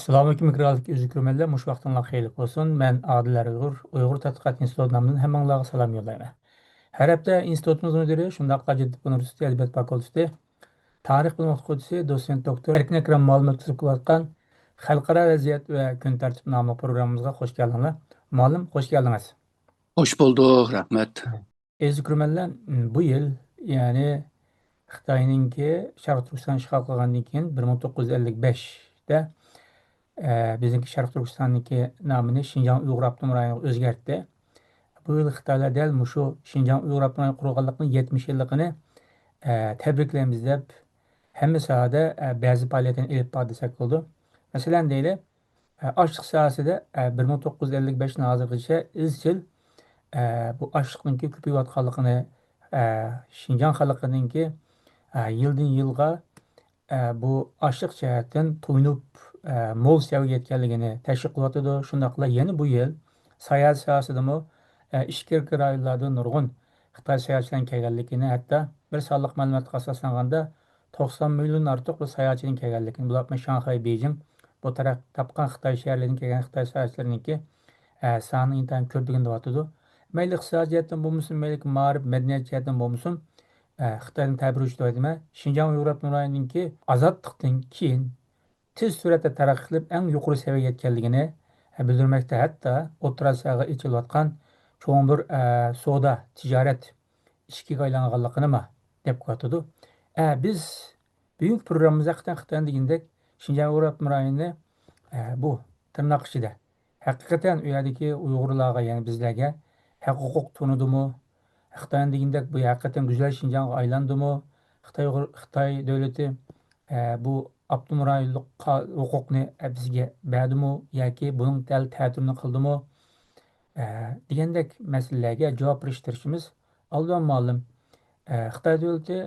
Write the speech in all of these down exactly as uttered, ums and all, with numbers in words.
ئەسسالامۇئەلەيكۇم، ئىكراملىق ئۆزى كۆرۈرمەنلەر، مۇشۇ ۋاقتىڭلار خەيرلىك بولسۇن. مەن ئادىل ئەرئۆزگۈر، ئۇيغۇر تەتقىقات ئىنستىتۇتى نامىدىن ھەممىڭلارغا سالام يوللايمەن. ھەر ھەپتە ئىنستىتۇتىمىز مۇدىرى، شۇنداقلا جىددىي ئۇنىۋېرسىتېتى ئەدەبىيات فاكۇلتېتى تارىخ بۆلۈم ئوقۇتقۇچىسى، دوتسېنت دوكتور ئەركىن ئەكرەم مۇئەللىم ئۆتكۈزۈپ كېلىۋاتقان خەلقئارا ۋەزىيەت ۋە كۈن تەرتىپ ناملىق پروگراممىمىزغا خوش كەلدىڭلار. مۇئەللىم، خوش كەلدىڭىز. خوش بولدۇق، رەھمەت. ئەزىز كۆرۈرمەنلەر، بۇ يىل، يەنى خىتاينىڭكى شەرقىي تۈركىستان ئىشغال قىلغاندىن كېيىن، بىر مىڭ توققۇز يۈز ئەللىك بەشتە، ئە، بىزنىڭكى شەرقىي تۈركىستاننىڭكى نامىنى شىنجاڭ ئۇيغۇر ئاپتونوم رايونىغا ئۆزگەرتتى. بۇ يىل خىتايلار دەل مۇشۇ شىنجاڭ ئۇيغۇر ئاپتونوم رايونى قۇرۇلغانلىقىنىڭ يەتمىش يىللىقىنى، ئە، تەبرىكلەيمىز دەپ، ھەممە ساھەدە، ئە، بەزى پائالىيەتلەرنى ئېلىپ باردى دېسەك بولىدۇ. مەسىلەن، دەيلى، ئاشلىق ساھەسىدە، بىر مىڭ توققۇز يۈز ئەللىك بەشتىن ھازىرغىچە ئىزچىل، بۇ ئاشلىقنىڭكى كۆپىيىۋاتقانلىقىنى، شىنجاڭ خەلقىنىڭكى، يىلدىن يىلغا، بۇ ئاشلىق جەھەتتىن تويۇنۇپ، مول سەۋىيەگە يەتكەنلىكىنى تەشۋىق قىلىۋاتىدۇ. شۇنداقلا يەنە بۇ يىل ساياھەت ساھەسىدىمۇ، ئىچكىرىكى رايونلاردىن نۇرغۇن خىتاي ساياھەتچىلەرنىڭ كەلگەنلىكىنى، ھەتتا بىر سانلىق مەلۇماتقا ئاساسلانغاندا، توقسان مىليوندىن ئارتۇق بىر ساياھەتچىنىڭ كەلگەنلىكىنى، بولۇپمۇ شاڭخەي، بېيجىڭ بۇ تەرەپ تاپقان خىتاي شەھەرلىرىدىن كەلگەن خىتاي ساياھەتچىلىرىنىڭكى، ئە، سانىنىڭ ئىنتايىن كۆپلۈكىنى دەۋاتىدۇ. مەيلى ئىقتىسادىي جەھەتتىن بولمىسۇن، مەيلى مائارىپ، مەدەنىيەت جەھەتتىن بولمىسۇن، ئە، خىتايدىن تەبىر ئۈچۈن دەۋاتىمەن. شىنجاڭ ئۇيغۇر ئاپتونوم رايونىنىڭكى ئازادلىقتىن كېيىن تېز سۈرئەتتە تەرەققىي قىلىپ، ئەڭ يۇقىرى سەۋىيەگە يەتكەنلىكىنى، ئە، بىلدۈرمەكتە. ھەتتا ئوتتۇرا ئاسىياغا ئېچىلىۋاتقان چوڭ بىر، ئە، سودا، تىجارەت ئىشىكىگە ئايلانغانلىقىنىمۇ دەپ قويۇۋاتىدۇ. ئە، بىز بۈگۈنكى پروگراممىمىزدا ھەقىقەتەن خىتاينى دېگىندەك شىنجاڭ ئۇيغۇر ئاپتونوم رايونىنى، ئە، بۇ تىرناق ئىچىدە ھەقىقەتەن ئۇ يەردىكى ئۇيغۇرلارغا، يەنى بىزلەرگە ھەق ھوقۇق تونۇدىمۇ؟ خىتاينى دېگىندەك بۇ ھەقىقەتەن گۈزەل شىنجاڭغا ئايلاندىمۇ؟ خىتاي، خىتاي دۆلىتى، ئە، بۇ ئاپتونوم رايونلۇق قا-، ھوقۇقنى، ئە، بىزگە بەردىمۇ ياكى بۇنىڭ دەل تەتۈرىنى قىلدىمۇ؟ ئە، دېگەندەك مەسىلىلەرگە جاۋاب بېرىشكە تىرىشىمىز. ئالدىۋان مۇئەللىم، ئە، خىتاي دۆلىتى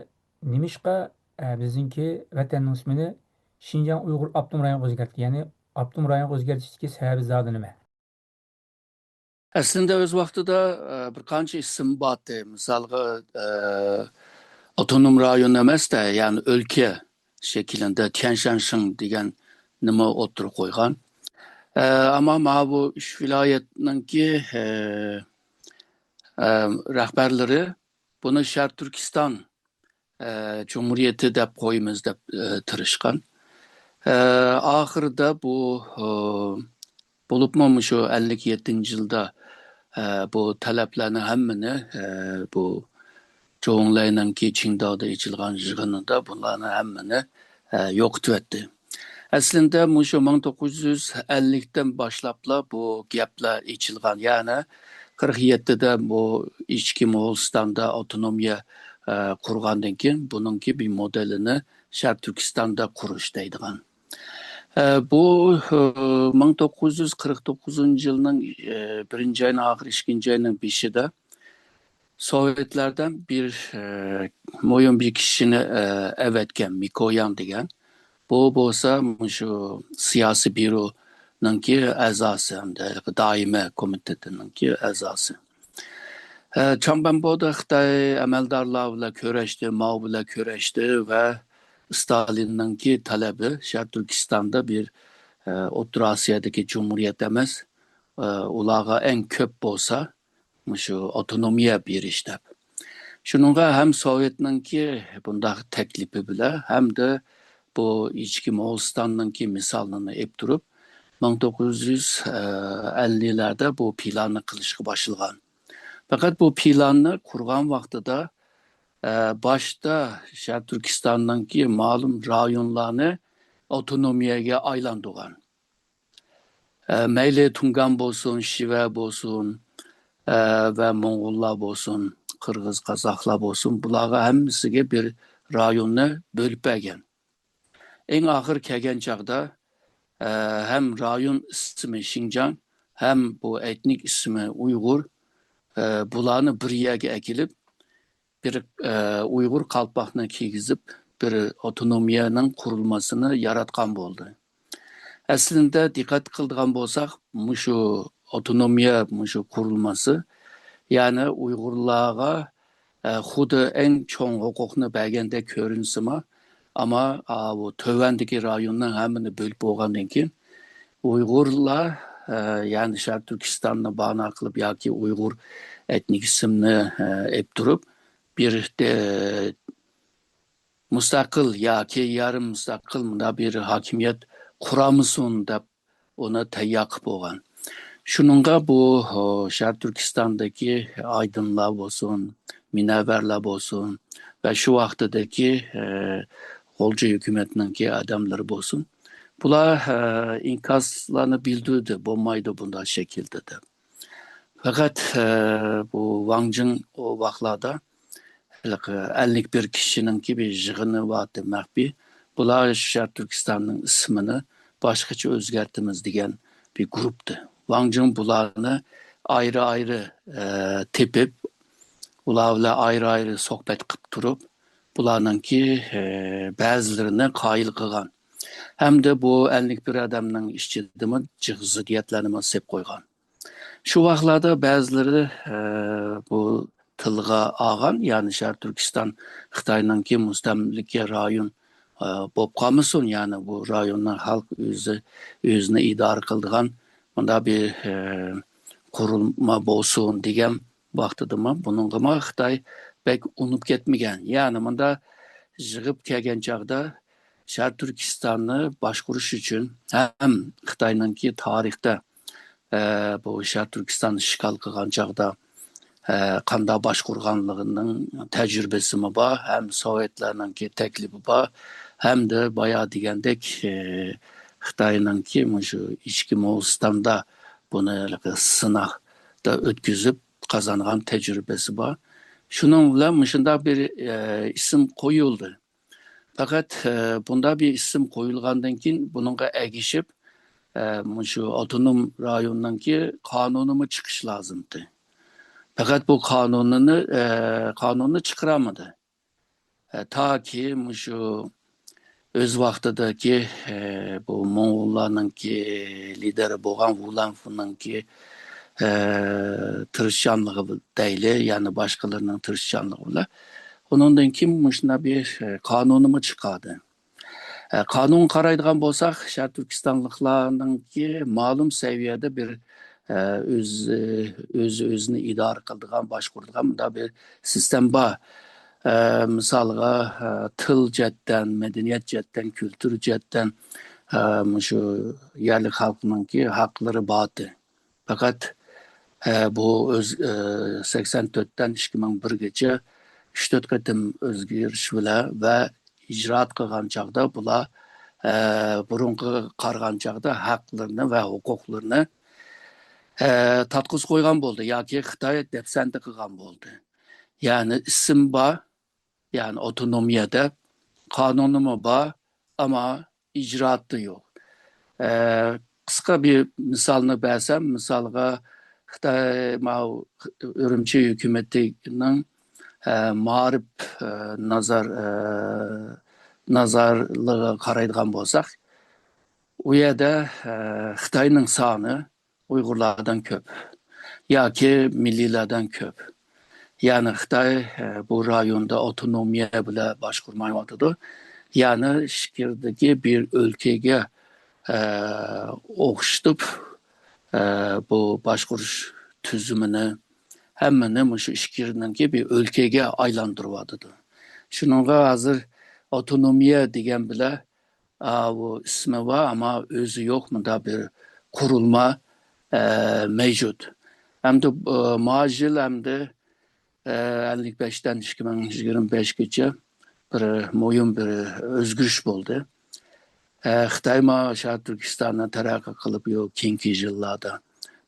نېمىشقا، ئە، بىزنىڭكى ۋەتەننىڭ ئىسمىنى شىنجاڭ ئۇيغۇر ئاپتونوم رايونىغا ئۆزگەرتتى؟ يەنى ئاپتونوم رايونغا ئۆزگەرتىشتىكى سەۋەبى زادى نېمە؟ ئەسلىندە ئۆز ۋاقتىدا، ئە، بىر قانچە ئىسىم بارتى. مىسالغا، ئە، ئاپتونوم رايون ئەمەستە، يەنى ئۆلكە شەكلىدە تيەنشانشىڭ دېگەن نېمە ئوتتۇرىغا قويغان. ئە، ئەمما مانا بۇ ئۈچ ۋىلايەتنىڭكى، ئە، ئە، رەھبەرلىرى بۇنى شەرقىي تۈركىستان، ئە، جۇمھۇرىيىتى دەپ قويىمىز دەپ، ئە، تىرىشقان. ئە، ئاخىرىدا بۇ، ئە، بولۇپمۇ مۇشۇ ئەللىك يەتتىنچى يىلدا، ئە، بۇ تەلەپلەرنى ھەممىنى، ئە، بۇ جوۋ ئېنلاينىڭكى چىڭداۋدا ئېچىلغان يىغىنىدا بۇلارنى ھەممىنى، ئە، يوقىتىۋەتتى. ئەسلىندە مۇشۇ مىڭ توققۇز يۈز ئەللىكتىن باشلاپلا بۇ گەپلەر ئېچىلغان. يەنى قىرىق يەتتىدە بۇ ئىچكى موغۇلىستاندا ئاپتونومىيە، ئە، قۇرغاندىن كېيىن بۇنىڭكى بىر مودېلىنى شەرقىي تۈركىستاندا قۇرۇش دەيدىغان. ئە، بۇ، ئە، مىڭ توققۇز يۈز قىرىق توققۇزىنچى يىلنىڭ، ئە، بىرىنچى ئاينىڭ ئاخىرى، ئىككىنچى ئاينىڭ بېشىدا سوۋېتلاردىن بىر، ئە، مۇھىم بىر كىشىنى، ئە، ئەۋەتكەن، مىكويان دېگەن. بۇ بولسا مۇشۇ سىياسىي بيۇرونىڭكى ئەزاسى ھەمدە دائىمىي كومىتېتىنىڭكى ئەزاسى. ئە، چاڭبەنبودا خىتاي ئەمەلدارلار بىلەن كۆرۈشتى، ماۋ بىلەن كۆرۈشتى ۋە ستالىننىڭكى تەلىپى شەرقىي تۈركىستاندا بىر، ئە، ئوتتۇرا ئاسىيادىكى جۇمھۇرىيەت ئەمەس، ئە، ئۇلارغا ئەڭ كۆپ بولسا مۇشۇ ئاپتونومىيە بېرىش دەپ. شۇنىڭغا ھەم سوۋېتنىڭكى بۇنداق تەكلىپى بىلەن ھەمدە بۇ ئىچكى موغۇلىستاننىڭكى مىسالىنى ئېلىپ تۇرۇپ، مىڭ توققۇز يۈز ئەللىلەردە بۇ پىلاننى قىلىشقا باشلىغان. پەقەت بۇ پىلاننى قۇرغان ۋاقتىدا، ئە، باشتا شەرقىي تۈركىستاننىڭكى مەلۇم رايونلارنى ئاپتونومىيەگە ئايلاندۇرغان. ئە، مەيلى تۇڭگان بولسۇن، شىۋە بولسۇن، ئە، ۋە موڭغۇللار بولسۇن، قىرغىز، قازاقلار بولسۇن، بۇلارغا ھەممىسىگە بىر رايوننى بۆلۈپ بەرگەن. ئەڭ ئاخىر كەلگەن چاغدا، ئە، ھەم رايون ئىسمى شىنجاڭ، ھەم بۇ ئېتنىك ئىسمى ئۇيغۇر، ئە، بۇلارنى بىر يەرگە ئەكېلىپ، بىر، ئە، ئۇيغۇر قالپاقنى كىيگۈزۈپ، بىر ئاپتونومىيەنىڭ قۇرۇلمىسىنى ياراتقان بولدى. ئەسلىندە دىققەت قىلىدىغان بولساق، مۇشۇ ئاپتونومىيە، مۇشۇ قۇرۇلمىسى، يەنى ئۇيغۇرلارغا، ئە، خۇددى ئەڭ چوڭ ھوقۇقنى بەرگەندەك كۆرۈنسىمۇ، ئەمما، ئا، بۇ تۆۋەندىكى رايوننىڭ ھەممىنى بۆلۈپ بولغاندىن كېيىن، ئۇيغۇرلار، ئە، يەنى شەرقىي تۈركىستاننى بانا قىلىپ ياكى ئۇيغۇر ئېتنىك ئىسىمنى، ئە، ئېلىپ تۇرۇپ، بىر، ئە، مۇستەقىل ياكى يېرىم مۇستەقىل مۇنداق بىر ھاكىمىيەت قۇرامىسۇن دەپ ئۇنى تەييار قىلىپ بولغان. شۇنىڭغا بۇ، ئۇ، شەرقىي تۈركىستاندىكى ئايدىڭلار بولسۇن، مۇنەۋۋەرلەر بولسۇن ۋە شۇ ۋاقتىدىكى، ئە، غۇلجا ھۆكۈمەتنىڭكى ئادەملىرى بولسۇن، بۇلار، ئە، ئىنكاسلارنى بىلدۈردى، بولمايدۇ بۇنداق شەكىلدە دەپ. پەقەت، ئە، بۇ ۋاڭ جىڭ ئۇ ۋاقلاردا ھېلىقى ئەللىك بىر كىشىنىڭكى بىر يىغىنى بارتى مەخپىي. بۇلار شەرقىي تۈركىستاننىڭ ئىسمىنى باشقىچە ئۆزگەرتىمىز دېگەن بىر گۇرۇپتى. ۋاڭ جىڭ بۇلارنى ئايرى-ئايرى، ئە، تېپىپ، ئۇلار بىلەن ئايرى-ئايرى سۆھبەت قىلىپ تۇرۇپ، بۇلارنىڭكى، ئە، بەزىلىرىنى قايىل قىلغان. ھەمدە بۇ ئەللىك بىر ئادەمنىڭ ئىچىدىمۇ جىق زىددىيەتلەرنىمۇ سېلىپ قويغان. شۇ ۋاقىتلاردا بەزىلىرى، ئە، بۇ تىلغا ئالغان، يەنى شەرقىي تۈركىستان خىتاينىڭكى مۇستەملىكە رايون، ئە، بولۇپ قالمىسۇن، يەنى بۇ رايوننىڭ خەلق ئۆزى، ئۆزىنى ئىدارە قىلىدىغان مۇنداق بىر، ئە، قۇرۇلما بولسۇن دېگەن ۋاقتىدىمۇ، بۇنىڭغىمۇ خىتاي بەك ئۇنىپ كەتمىگەن. يەنى مۇندا يىغىپ كەلگەن چاغدا شەرقىي تۈركىستاننى باشقۇرۇش ئۈچۈن ھەم خىتاينىڭكى تارىختا، ئە، بۇ شەرقىي تۈركىستاننى ئىشغال قىلغان چاغدا، ئە، قانداق باشقۇرغانلىقىنىڭ تەجرىبىسىمۇ بار، ھەم سوۋېتلارنىڭكى تەكلىپى بار، ھەمدە بايا دېگەندەك، ئە، خىتاينىڭكى مۇشۇ ئىچكى موغۇلىستاندا بۇنى ھېلىقى سىناقتا ئۆتكۈزۈپ قازانغان تەجرىبىسى بار. شۇنىڭ بىلەن مۇشۇنداق بىر، ئە، ئىسىم قويۇلدى. پەقەت، ئە، بۇنداق بىر ئىسىم قويۇلغاندىن كېيىن بۇنىڭغا ئەگىشىپ، ئە، مۇشۇ ئاپتونوم رايوننىڭكى قانۇنىمۇ چىقىشى لازىمتى. پەقەت بۇ قانۇنىنى، ئە، قانۇننى چىقىرالمىدى. ئە، تاكى مۇشۇ ئۆز ۋاقتىدىكى، ئە، بۇ موڭغۇللارنىڭكى لىدېرى بولغان ۋۇلەنفۇنىڭكى، ئە، تىرىشچانلىقى دەيلى، يەنى باشقىلىرىنىڭ تىرىشچانلىقى بىلەن. ئۇنىڭدىن كېيىن مۇشۇنداق بىر، ئە، قانۇنىمۇ چىقاردى. ئە، قانۇنغا قارايدىغان بولساق، شەرقىي تۈركىستانلىقلارنىڭكى مەلۇم سەۋىيەدە بىر، ئە، ئۆز-، ئۆز-، ئۆزىنى ئىدارە قىلىدىغان، باشقۇرىدىغان مۇنداق بىر سىستېما بار. ئە، مىسالغا، ئە، تىل جەھەتتىن، مەدەنىيەت جەھەتتىن، كۈلتۈر جەھەتتىن، ئە، مۇشۇ يەرلىك خەلقنىڭكى ھەقلىرى بارتى. پەقەت، ئە، بۇ ئۆز-، ئە، سەكسەن تۆتتىن ئىككى مىڭ بىرگىچە ئۈچ تۆت قېتىم ئۆزگىرىش بىلەن ۋە ئىجرائات قىلغان چاغدا بۇلار، ئە، بۇرۇنقىغا قارىغان چاغدا ھەقلىرىنى ۋە ھوقۇقلىرىنى، ئە، تارتقۇزۇپ قويغان بولدى ياكى خىتاي دەپسەندە قىلغان بولدى. يەنى ئىسىم بار، يەنى ئاپتونومىيە دەپ، قانۇنىمۇ بار، ئەمما ئىجرائاتى يوق. ئە، قىسقا بىر مىسالنى بەرسەم، مىسالغا خىتاي ماۋۇ ئۈرۈمچى ھۆكۈمىتىنىڭ، ئە، مائارىپ، ئە، نازار-، ئە، نازارلىقىغا قارايدىغان بولساق، ئۇ يەردە، ئە، خىتاينىڭ سانى ئۇيغۇرلاردىن كۆپ ياكى مىللىيلەردىن كۆپ. يەنى خىتاي، ئە، بۇ رايوندا ئاپتونومىيە بىلەن باشقۇرمايۋاتىدۇ. يەنى ئىچكىرىدىكى بىر ئۆلكىگە، ئە، ئوخشىتىپ، ئە، بۇ باشقۇرۇش تۈزۈمىنى ھەممىنى مۇشۇ ئىچكىرىنىڭكى بىر ئۆلكىگە ئايلاندۇرۇۋاتىدۇ. شۇنىڭغا ھازىر ئاپتونومىيە دېگەن بىلەن ئاۋۇ ئىسمى بار، ئەمما ئۆزى يوق، مۇنداق بىر قۇرۇلما، ئە، مەۋجۇت. ئەمدى، ئە، ماۋۇ يىل ئەمدى، ئە، ئەللىك بەشتىن ئىككى مىڭ يىگىرمە بەشكىچە بىر مۇھىم بىر ئۆزگىرىش بولدى. ئە، خىتاي ماۋۇ شەرقىي تۈركىستاننى تەرەققىي قىلىپ، يو-، كېيىنكى يىللاردا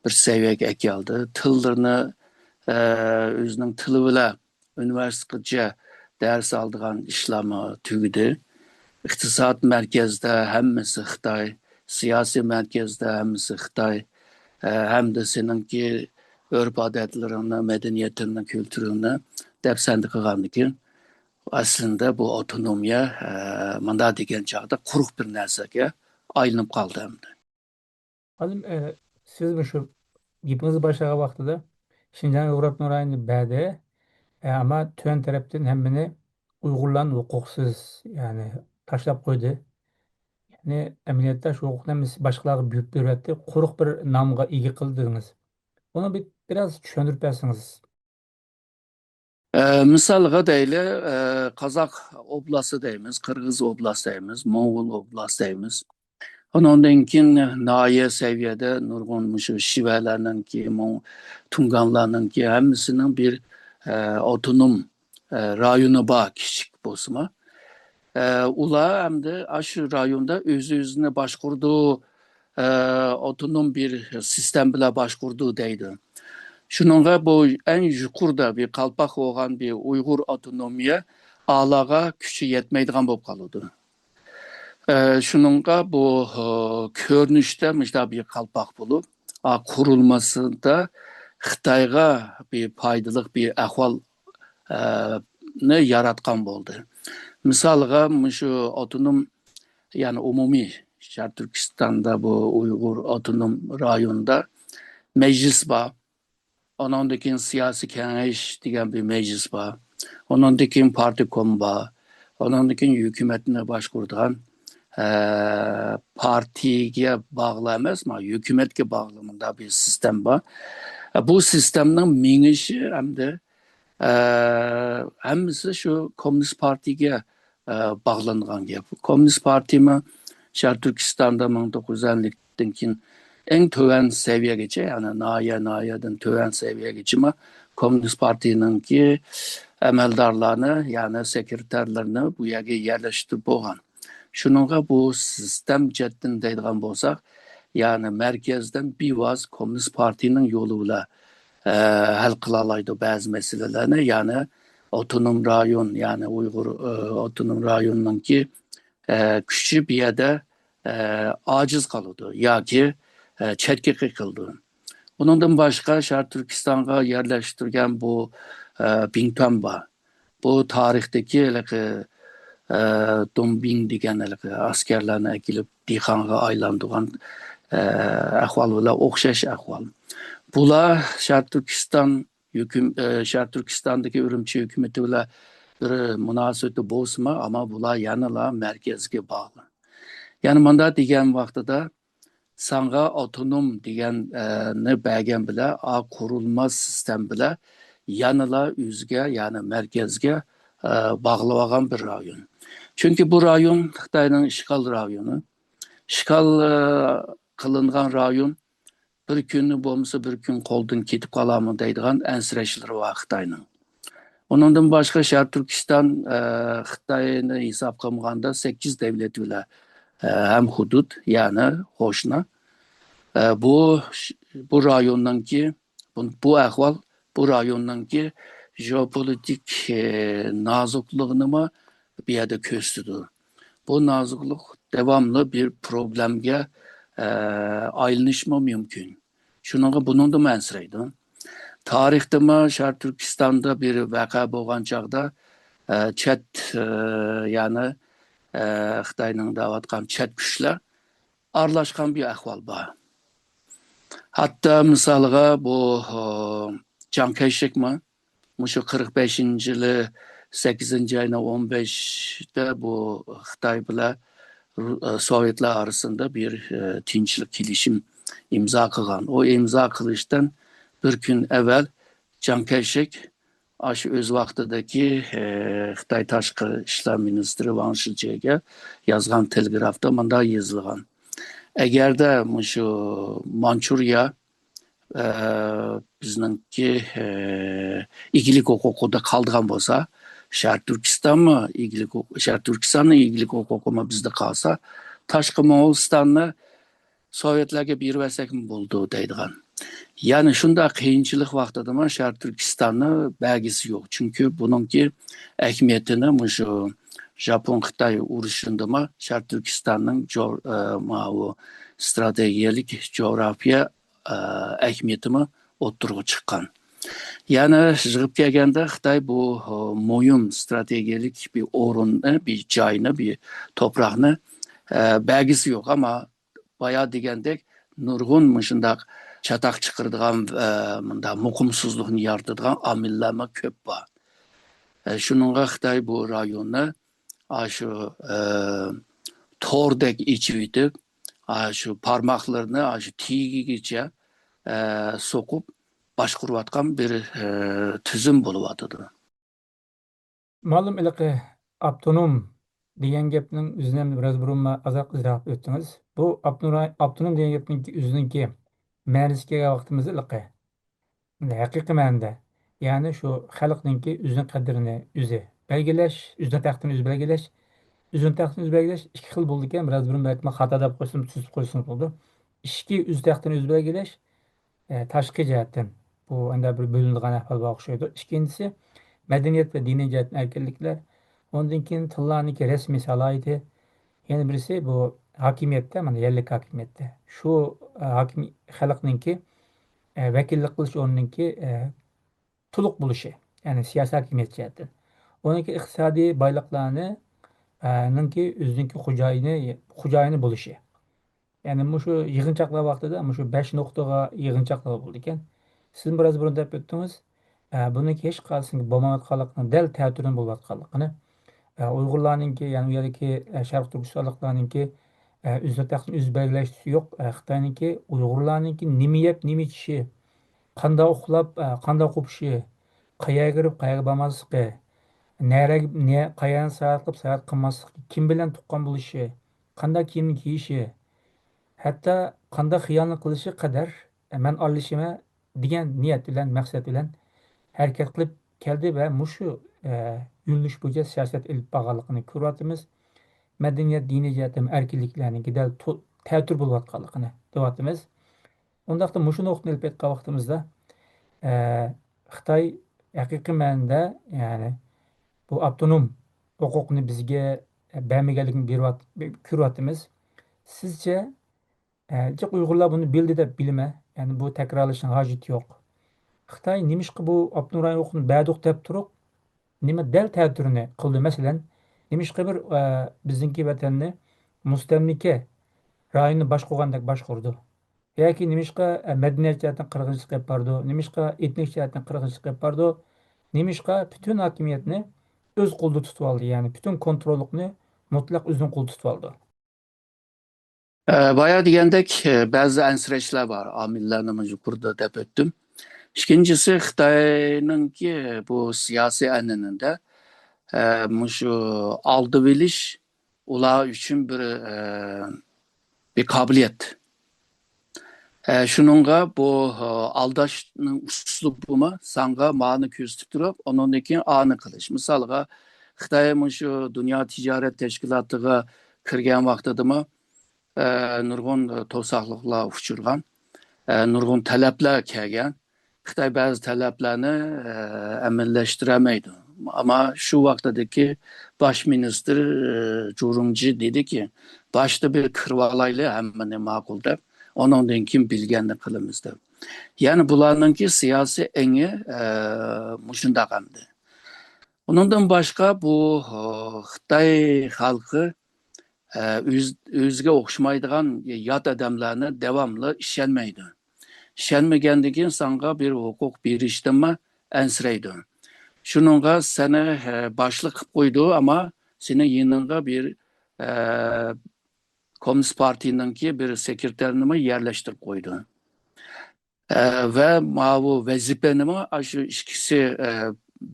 بىر سەۋىيەگە ئەكەلدى. تىللىرىنى، ئە، ئۆزىنىڭ تىلى بىلەن ئۇنىۋېرسىتېتقىچە دەرس ئالىدىغان ئىشلارمۇ تۈگىدى. ئىقتىساد مەركەزدە ھەممىسى خىتاي، سىياسىي مەركەزدە ھەممىسى خىتاي، ئە، ھەمدە سېنىڭكى ئۆرپ-ئادەتلىرىڭنى، مەدەنىيىتىڭنى، كۈلتۈرۈڭنى دەپسەندە قىلغاندىكىن، ئەسلىندە بۇ ئاپتونومىيە، ئە، مۇنداق دېگەن چاغدا قۇرۇق بىر نەرسىگە ئايلىنىپ قالدى ئەمدى. خانىم، ئە، سىز مۇشۇ گېپىڭىزنى باشلىغان ۋاقتىدا شىنجاڭ ئۇيغۇر ئاپتونوم رايونى بەردى، ئە، ئەمما تۆۋەن تەرەپتىن ھەممىنى ئۇيغۇرلارنى ھوقۇقسىز، يەنى تاشلاپ قويدى. ئەمەلىيەتتە شۇ ھوقۇقنى ھەممىسى باشقىلارغا بۆلۈپ بېرىۋەتتى، قۇرۇق بىر نامغا ئىگە قىلدى دېدىڭىز. بۇنى بىر، بىراز چۈشەندۈرۈپ بەرسىڭىز. ئە، مىسالغا دەيلى، ئە، قازاق ئوبلاستى دەيمىز، قىرغىز ئوبلاستى دەيمىز، موڭغۇل ئوبلاستى دەيمىز. ئۇنىڭدىن كېيىن ناھىيە سەۋىيەدە نۇرغۇن مۇشۇ شىۋەلەرنىڭكى، موڭ-، تۇڭگانلارنىڭكى ھەممىسىنىڭ بىر، ئە، ئاپتونوم، ئە، رايونى بار، كىچىك بولسىمۇ. ئە، ئۇلار ئەمدى ئاشۇ رايوندا ئۆز-ئۆزىنى باشقۇرىدۇ، ئە، ئاپتونوم بىر سىستېما بىلەن باشقۇرىدۇ دەيدۇ. شۇنىڭغا بۇ ئەڭ يۇقىرىدا بىر قالپاق بولغان بىر ئۇيغۇر ئاپتونومىيە ئالاغا كۈچى يەتمەيدىغان بولۇپ قالىدۇ. ئە، شۇنىڭغا بۇ، ئە، كۆرۈنۈشتە مۇشۇنداق بىر قالپاق بولۇپ، ئا، قۇرۇلمىسىدا خىتايغا بىر پايدىلىق بىر ئەھۋال، ئە، نى ياراتقان بولدى. مىسالغا، مۇشۇ ئاپتونوم، يەنى ئومۇمىي شەرقىي تۈركىستاندا بۇ ئۇيغۇر ئاپتونوم رايونىدا مەجلىس بار. ئۇنىڭدىن كېيىن سىياسىي كېڭەش دېگەن بىر مەجلىس بار. ئۇنىڭدىن كېيىن پارتكوم بار. ئۇنىڭدىن كېيىن ھۆكۈمەتنى باشقۇرىدىغان، ئە، پارتىيەگە باغلىق ئەمەس، مانا، ھۆكۈمەتكە باغلىق مۇنداق بىر سىستېما بار. ئە، بۇ سىستېمىنىڭ مېڭىشى ئەمدى، ئە، ھەممىسى شۇ كوممۇنىست پارتىيەگە، ئە، باغلانغان گەپ. كوممۇنىست پارتىيىمۇ شەرقىي تۈركىستاندا مىڭ توققۇز يۈز ئەللىكتىن كېيىن ئەڭ تۆۋەن سەۋىيەگىچە، يەنى ناھىيە، ناھىيەدىن تۆۋەن سەۋىيەگىچىمۇ كوممۇنىست پارتىيىنىڭكى ئەمەلدارلارنى، يەنى سېكرېتارلىرىنى بۇ يەرگە يەرلەشتۈرۈپ بولغان. شۇنىڭغا بۇ سىستېم جەھەتتىن دەيدىغان بولساق، يەنى مەركەزدىن بىۋاسىتە كوممۇنىست پارتىيىنىڭ يولى بىلەن، ئە، ھەل قىلالايدۇ بەزى مەسىلىلەرنى. يەنى ئاپتونوم رايون، يەنى ئۇيغۇر، ئە، ئاپتونوم رايوننىڭكى، ئە، كۈچى بۇ يەردە، ئە، ئاجىز قالىدۇ ياكى، ئە، چەتكە قېقىلىدۇ. ئۇنىڭدىن باشقا شەرقىي تۈركىستانغا يەرلەشتۈرگەن بۇ، ئە، بىڭتۈەن بار. بۇ تارىختىكى ھېلىقى، ئە، دۇڭبىڭ دېگەن ھېلىقى ئەسكەرلەرنى ئەكېلىپ دېھقانغا ئايلاندۇرغان، ئە، ئەھۋال بىلەن ئوخشاش ئەھۋال. بۇلار شەرقىي تۈركىستان ھۆكۈم-، ئە، شەرقىي تۈركىستاندىكى ئۈرۈمچى ھۆكۈمىتى بىلەن بىر مۇناسىۋىتى بولسىمۇ، ئەمما بۇلار يەنىلا مەركەزگە باغلىق. يەنى مۇنداق دېگەن ۋاقتىدا، ساڭا ئاپتونوم دېگەن، ئە، نى بەرگەن بىلەن، ئا، قۇرۇلما سىستېما بىلەن يەنىلا ئۆزىگە، يەنى مەركەزگە، ئە، باغلىۋالغان بىر رايون. چۈنكى بۇ رايون خىتاينىڭ ئىشغال رايونى. ئىشغال، ئە، قىلىنغان رايون بىر كۈنى بولمىسا بىر كۈن قولدىن كېتىپ قالارمۇ دەيدىغان ئەنسىرەشلىرى بار خىتاينىڭ. ئۇنىڭدىن باشقا شەرقىي تۈركىستان، ئە، خىتاينى ھېساب قىلمىغاندا سەككىز دەۋلەت بىلەن، ئە، ھەم ھۇدۇد، يەنى قوشنا. ئە، بۇ، بۇ رايوننىڭكى، بۇ، بۇ ئەھۋال بۇ رايوننىڭكى ژېئوپولىتىك، ئە، نازۇكلۇقىنىمۇ بۇ يەردە كۆرسىتىدۇ. بۇ نازۇكلۇق داۋاملىق بىر پروبلېمىگە، ئە، ئايلىنىشمۇ مۇمكىن. شۇنىڭغا بۇنىڭدىنمۇ ئەنسىرەيدۇ. تارىختىمۇ شەرقىي تۈركىستاندا بىر ۋەقە بولغان چاغدا، ئە، چەت، ئە، يەنى، ئە، خىتاينىڭ دەۋاتقان چەت كۈچلەر ئارىلاشقان بىر ئەھۋال بار. ھەتتا مىسالغا بۇ، ئە، جاڭ كەيشەكمۇ مۇشۇ قىرىق بەشىنچى يىلى سەككىزىنچى ئاينىڭ ئون بەشىدە بۇ خىتاي بىلەن، ئە، سوۋېتلار ئارىسىندا بىر، ئە، تىنچلىق كېلىشىم ئىمزا قىلغان. ئۇ ئىمزا قىلىشتىن بىر كۈن ئەۋۋەل جاڭ كەيشەك ئاشۇ ئۆز ۋاقتىدىكى، ئە، خىتاي تاشقى ئىشلار مىنىستىرى ۋاڭ شىجيېگە يازغان تېلېگرافتا مۇنداق يېزىلغان: «ئەگەردە مۇشۇ مانچۇرىيە، ئە، بىزنىڭكى، ئە، ئىگىلىك ھوقۇقىدا قالىدىغان بولسا، شەرقىي تۈركىستانمۇ ئىگىلىك ھوق-، شەرقىي تۈركىستاننىڭ ئىگىلىك ھوقۇقىمۇ بىزدە قالسا، تاشقى موڭغۇلىستاننى سوۋېتلارغا بېرىۋەرسەكمۇ بولىدۇ» دەيدىغان. يەنى شۇنداق قىيىنچىلىق ۋاقتىدىمۇ شەرقىي تۈركىستاننى بەرگۈسى يوق. چۈنكى بۇنىڭكى ئەھمىيىتىنى مۇشۇ ژاپون-خىتاي ئۇرۇشىدىمۇ شەرقىي تۈركىستاننىڭ جو-، ئە، ماۋۇ ستراتېگىيەلىك جۇغراپىيە، ئە، ئەھمىيىتىمۇ ئوتتۇرىغا چىققان. يەنى يىغىپ كەلگەندە خىتاي بۇ، ئە، مۇھىم ستراتېگىيەلىك بىر ئورۇننى، بىر جاينى، بىر توپراقنى، ئە، بەرگۈسى يوق. ئەمما بايا دېگەندەك نۇرغۇن مۇشۇنداق چاتاق چىقىرىدىغان، ئە، مۇنداق مۇقىمسىزلىقنى يارىتىدىغان ئامىللارمۇ كۆپ بار. ئە، شۇنىڭغا خىتاي بۇ رايوننى ئاشۇ، ئە، توردەك ئېچىۋېتىپ، ئاشۇ پارماقلىرىنى ئاشۇ تېگىگىچە، ئە، سوقۇپ باشقۇرۇۋاتقان بىر، ئە، تۈزۈم بولۇۋاتىدۇ. مۇئەللىم، ھېلىقى ئاپتونوم دېگەن گەپنىڭ ئۆزىنى ھەم بىراز بۇرۇن ئازراق ئىزاھلاپ ئۆتتىڭىز. بۇ ئاپتونوم، ئاپتونوم دېگەن گەپنىڭكى ئۆزىنىڭكى مەنىسىگە كەلگەن ۋاقتىمىزدا، ھېلىقى ھەقىقىي مەنىدە، يەنى شۇ خەلقنىڭكى ئۆزىنىڭ قەدرىنى ئۆزى بەلگىلەش، ئۆزىنىڭ تەقدىرىنى ئۆزى بەلگىلەش، ئۆزىنىڭ تەقدىرىنى ئۆزى بەلگىلەش ئىككى خىل بولىدىكەن. بىراز بۇرۇن بەلكىم خاتا دەپ قويسام، تۈزىتىپ قويسىڭىز بولىدۇ. ئىچكى ئۆز تەقدىرىنى ئۆزى بەلگىلەش، ئە، تاشقى جەھەتتىن بۇ ئەندە بىر بۆلۈنىدىغان ئەھۋال بار ئوخشايدۇ. ئىككىنچىسى، مەدەنىيەت ۋە دىنىي جەھەتتىن ئەركىنلىكلەر، ئۇنىڭدىن كېيىن تىللارنىڭكى رەسمىي سالاھىيىتى، يەنە بىرسى بۇ ھاكىمىيەتتە، مانا يەرلىك ھاكىمىيەتتە. شۇ، ئە، ھاكىم-، خەلقنىڭكى، ئە، ۋەكىللىك قىلىش ئورنىنىڭكى، ئە، تولۇق بولۇشى، يەنى سىياسىي ھاكىمىيەت جەھەتتىن. ئۇنىڭكى ئىقتىسادىي بايلىقلارنى، ئە، نىڭكى ئۆزىنىڭكى خوجايىنى، خوجايىنى بولۇشى. يەنى مۇشۇ يىغىنچاقلار ۋاقتىدا مۇشۇ بەش نۇقتىغا يىغىنچاقلار بولىدىكەن. سىزمۇ بىراز بۇرۇن دەپ ئۆتتىڭىز. ئە، بۇنىڭكى ھېچقايسىنىڭ بولمايۋاتقانلىقىنى، دەل تەتۈرىنىڭ بولۇۋاتقانلىقىنى، ئە، ئۇيغۇرلارنىڭكى، يەنى ئۇ يەردىكى، ئە، شەرقىي تۈركىستانلىقلارنىڭكى، ئە، ئۆزىنىڭ تەقدىرىنى ئۆزى بەلگىلەش يوق. ئە، خىتاينىڭكى ئۇيغۇرلارنىڭكى نېمە يەپ، نېمە ئىچىشى، قانداق ئۇخلاپ، ئە، قانداق قوپۇشى، قەيەرگە كىرىپ، قەيەرگە بارماسلىقى، نەرەگە، نە-، قەيەرنى ساياھەت قىلىپ، ساياھەت قىلماسلىقى، كىم بىلەن تۇغقان بولۇشى، قانداق كىيىمنى كىيىشى، ھەتتا قانداق خىيانەت قىلىشى قەدەر، ئە، مەن ئارىلىشىمەن دېگەن نىيەت بىلەن، مەقسەت بىلەن ھەرىكەت قىلىپ كەلدى ۋە مۇشۇ، ئە، يۆنىلىش بويىچە سىياسەت ئېلىپ بارغانلىقىنى كۆرۈۋاتىمىز. مەدەنىيەت، دىنىي جەھەتتىن ئەركىنلىكلەرنىڭكى دەل تو-، تەتۈر بولۇۋاتقانلىقىنى دەۋاتىمىز. ئۇنداقتا مۇشۇ نۇقتىنى ئېلىپ ئېيتقان ۋاقتىمىزدا، ئە، خىتاي ھەقىقىي مەنىدە، يەنى بۇ ئاپتونوم ھوقۇقنى بىزگە بەرمىگەنلىكىنى بېرىۋات-، كۆرۈۋاتىمىز. سىزچە، ئە، جىق ئۇيغۇرلار بۇنى بىلدى دەپ بىلىمەن. يەنى بۇ تەكرارلىشىنىڭ ھاجىتى يوق. خىتاي نېمىشقا بۇ ئاپتونوم رايون ھوقۇقىنى بەردۇق دەپ تۇرۇپ، نېمە دەل تەتۈرىنى قىلدى؟ مەسىلەن، نېمىشقا بىر، ئە، بىزنىڭكى ۋەتەننى مۇستەملىكە رايونى باشقۇرغاندەك باشقۇرىدۇ؟ ياكى نېمىشقا، ئە، مەدەنىيەت جەھەتتىن قىرغىنچىلىق ئېلىپ بارىدۇ؟ نېمىشقا ئېتنىك جەھەتتىن قىرغىنچىلىق ئېلىپ بارىدۇ؟ نېمىشقا پۈتۈن ھاكىمىيەتنى ئۆز قولىدا تۇتۇۋالدى؟ يەنى پۈتۈن كونتروللۇقنى مۇتلەق ئۆزىنىڭ قولىدا تۇتۇۋالىدۇ؟ ئە، بايا دېگەندەك، ئە، بەزى ئەنسىرەشلەر بار. ئامىللارنىمۇ يۇقىرىدا دەپ ئۆتتۈم. ئىككىنچىسى، خىتاينىڭكى بۇ سىياسىي ئەنئەنىدە، ئە، مۇشۇ ئالدىۋېلىش ئۇلار ئۈچۈن بىر، ئە، بىر قابىلىيەت. ئە، شۇنىڭغا بۇ، ئە، ئالداشنىڭ ئۇسلۇبىمۇ ساڭا مانى كۆرسىتىپ تۇرۇپ، ئۇنىڭدىن كېيىن ئانى قىلىش. مىسالغا، خىتاي مۇشۇ دۇنيا تىجارەت تەشكىلاتىغا كىرگەن ۋاقتىدىمۇ، ئە، نۇرغۇن توساقلىقلار ئۇچرىغان، ئە، نۇرغۇن تەلەپلەر كەلگەن. خىتاي بەزى تەلەپلەرنى، ئە، ئەمەلىيلەشتۈرەلمەيدۇ. ئەمما شۇ ۋاقتىدىكى باش مىنىستىر، ئە، جۇرۇڭجى دېدىكى، باشتا بىر كىرىۋالايلى ھەممىنى ماقۇل دەپ، ئۇنىڭدىن كېيىن بىلگەننى قىلىمىز دەپ. يەنى بۇلارنىڭكى سىياسىي ئېڭى، ئە، مۇشۇنداق ئەمدى. ئۇنىڭدىن باشقا بۇ، ئە، خىتاي خەلقى ئە، ئۆز-، ئۆزىگە ئوخشىمايدىغان يات ئادەملەرنى داۋاملىق ئىشەنمەيدۇ. ئىشەنمىگەندىن كېيىن ساڭا بىر ھوقۇق بېرىشتىنمۇ ئەنسىرەيدۇ. شۇنىڭغا سېنى، ئە، باشلىق قىلىپ قويىدۇ، ئەمما سېنىڭ يېنىڭغا بىر، ئە، كوممۇنىست پارتىيىنىڭكى بىر سېكرېتارىنىمۇ يەرلەشتۈرۈپ قويىدۇ. ئە، ۋە ماۋۇ ۋەزىپىنىمۇ ئاشۇ ئىككىسى، ئە،